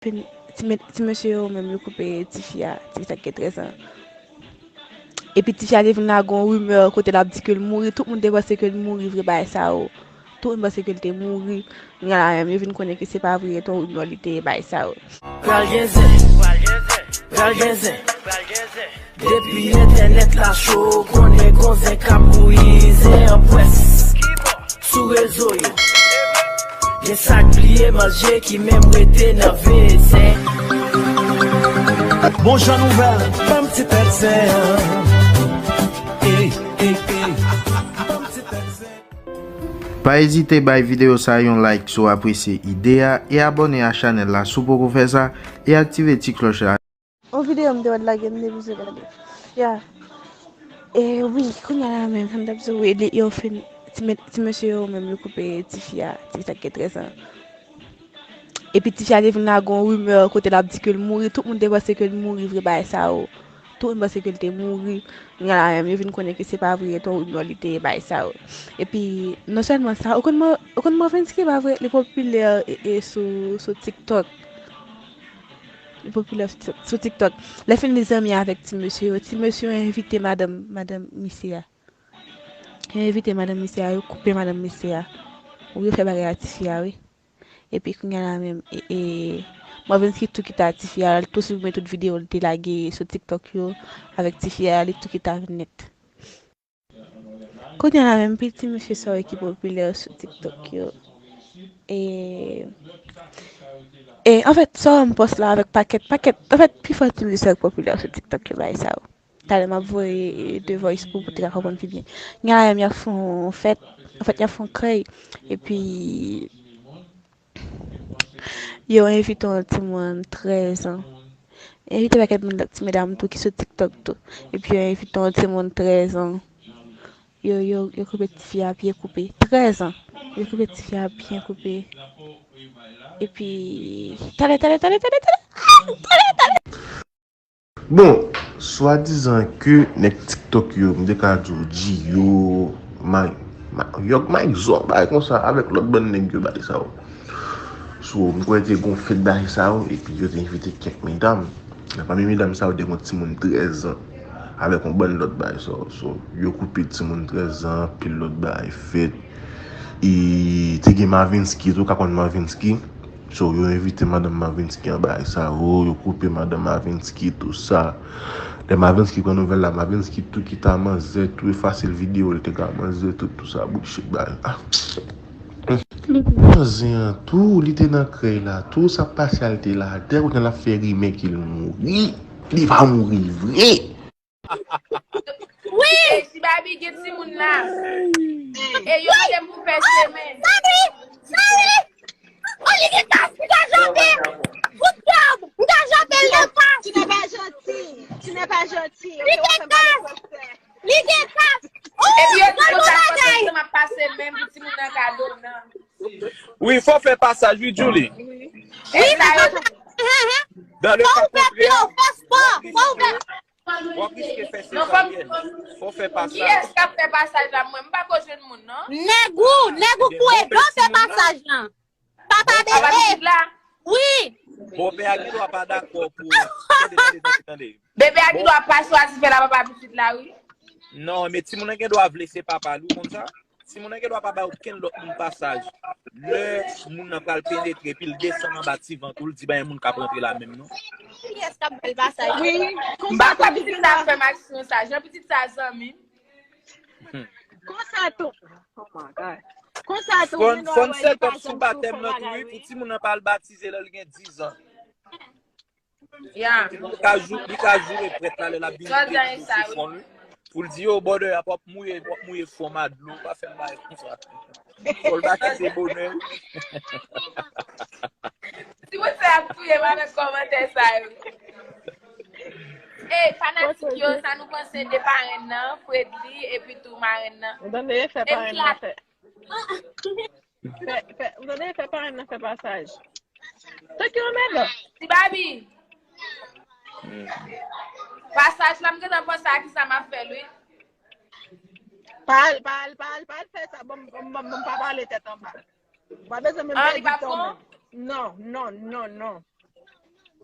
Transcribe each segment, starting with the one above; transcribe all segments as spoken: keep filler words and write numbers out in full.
Epi ti, ti mesye yo menm yo koupe tifi a, tifi sa ki gen trèz an. Epi tifi a te vin lage yon rimè kote l ap di ke l mouri, tout moun te panse ke l mouri vre bagay sa yo. Tout moun panse ke l te mouri. Kounye a la menm, yo vin konnen ke se pa vre, se yon rimè li te ye bagay sa yo. Pral gen zen, pral gen zen. Depi entènèt la cho, konnen gon zen k ap bouyi zen an pwès. Sou rezo yo, gen sa k bliye manje ki menm rete nan vezen. Bon jan nouvèl, ban m ti pèt zen an. Ey, ey, ey. Ban m ti pèt zen. Pa ezite bay videyo sa yon like si w apresye ide a e abòne a chanèl la si w poko fè sa e aktive ti klòch la. Yon videyo m te wè l lage, m te bezwen gade. Ya. E wi, kounye a la menm, sa m t ap di w, wi, li, yo fin, ti, ti mesye yo menm, yo koupe tifi a, tifi sa ki gen trèz an. Epi tifi a te vin lage yon rimè kote l ap di ke l mouri, tout moun te panse ke l mouri vre bagay sa yo. Tout moun panse ke l te mouri. Kounye a la menm, yo vin konnen ke se pa vre, se yon rimè li te ye bagay sa yo. Epi, non sèlman sa, ou konn Mo-, ou konn Mòvenski pa vre, li popilè e, e sou, sou TikTok. Li popilè sou, sou TikTok. Lè fini li zanmi avèk ti mesye yo, ti mesye yo envite madanm, madanm misye a. Yo envite madanm misye a, yo koupe madanm misye a. Wi, yo fè bagay a tifi a, wi. Epi kounye a la menm, e, e, Mòvenski tou kite a tifi a, li tou siprimen tout videyo li te lage sou TikTok yo avèk tifi a, li tou kite a vin nèt. Kounye a la menm, piti mesye sa yo ki popilè sou TikTok yo. E, e, anfèt, sa yo m pòs la avèk pakèt, pakèt, anfèt, pifò ti mesye sa yo ki popilè sou TikTok yo, bagay sa yo. Talè m ap voye The Voice pou, pou te ka konprann pi byen. Kounye a la menm, y ap fè yon fèt, anfèt, y ap fè yon krèy. Epi, yo envite yon timoun trèz an. Envite pakèt moun, ti medam tou ki sou TikTok tou. Epi yo envite yon timoun trèz an. Yo, yo, yo koupe tifi a pye koupe. Trèz an. Yo koupe tifi a byen koupe. Epi, talè, talè, talè, talè, talè. Ah, talè, talè. Bon, swadizan ke nèg TikTok yo, m te ka di w G-Yo, May-, Ma-, Yòg Mayzo, bagay konsa, avèk lòt bann nèg yo, bagay sa yo. So, m kwè te gon fèt bagay sa yo, epi yo te envite kèk medam. Nan pami medam sa yo, te gon timoun trèz an, avèk yon bann lòt bagay sa yo. So, yo koupe timoun trèz an, anpil lòt bagay fèt. E te gen Mavensky tou, ou ka konn Mavensky. So, yo envite madanm Mavensky anba sa yo, yo koupe madanm Mavensky, tou sa. Lè Mavensky pran nouvèl la, Mavensky tou kite a manzè, tou efase l videyo, li te ka manzè, tou, tou sa, bullshit, bagay. Ah. Li te nan zen an tou, li te nan krèy la tou, sa pase a l te ladè, kounye a l ap fè rimè ke l mouri. Li pa mouri vre. Wi! Ti Babi gen timoun la. E yo mande m pou fè semèn. Sandri! Sandri! Oh, li gen kas, m ka jante! Good job! M ka jante l nan kas! Tu n'es pas gentil. Tu n'es pas gentil. Li gen kas! Li gen kas! Oh, epi yo di konsa, konsa, m ap pase men pou timoun nan kado nan. Wi, fò fè pasaj, wi, Julie. Wi, fò fè pasaj. Dans le cas contraire, fò w fè spò, fò w fè. W ap riske fè sezaryèn. Fò w fè pasaj. Kiyès k ap fè pasaj la? Mwen, m pa ko jwenn moun, non. Nèg ou, nèg ou kou edan fè pasaj lan. Papa bebe. Wi. Bòpè a gen dwa pa dakò pou. Tande, tande, tande, tande. Bebe a gen dwa pa chwazi fè la papa pitit la, wi. Non, men timoun nan gen dwa vle se papa l, ou konn sa? Timoun nan gen dwa pa bay okenn lòt moun pasaj. Lè moun nan pral penetre, epi l desann anba ti vant ou, l di bay yon moun k ap rantre la menm, non. Kiyès k ap bay l pasaj? Wi, m pa kwè pitit sa ap fè m aksyon sa. Jan pitit sa zanmi m. Konsa tou. Oh my God. Konsa tou, fòn, fòn sèt an sou batèm nan tou, wi, pou timoun nan pa al batize lè l gen diz an. Ya. Li ka jou-, li ka joure prèt la lè l ap vin sou fò l, wi. Pou l di, yo, brother, ap w ap mouye, w ap mouye fò m a dlo, pa fè m bagay konsa. Fò l pa kite bonè. Timoun sa ap touye m avèk kòmantè sa yo. Ey, fanatik yo, sa nou panse de parenn nan, Fredly, epi tou marenn nan? Ou tande, fè parenn nan fè. Fè, fè, ou tande, fè parenn nan fè pasaj. Tank yo menm. Ti Babi. Pasaj la, m gentan panse a kisa m ap fè l, wi. Pa al, pa al, pa al, pa al fè sa. Bon, bon, bon, bon, pa pale tèt anba. Ou pa bezwen menm pèdi tan w menm. Non, non, non, non.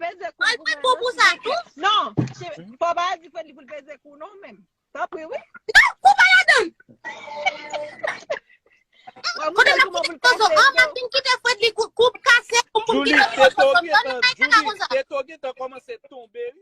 peze kou. Al pran kou pou sa tou. Non, fò pa di Fredly pou l peze kou non menm. Tanpri wi. Non, kou pa ladan. Kote l di Tozo, an m ap vin kite Fredly kou, kou kase pou m kite Fredly. Tozo, Johnny pa ka konsa. Teto gentan kòmanse tonbe wi.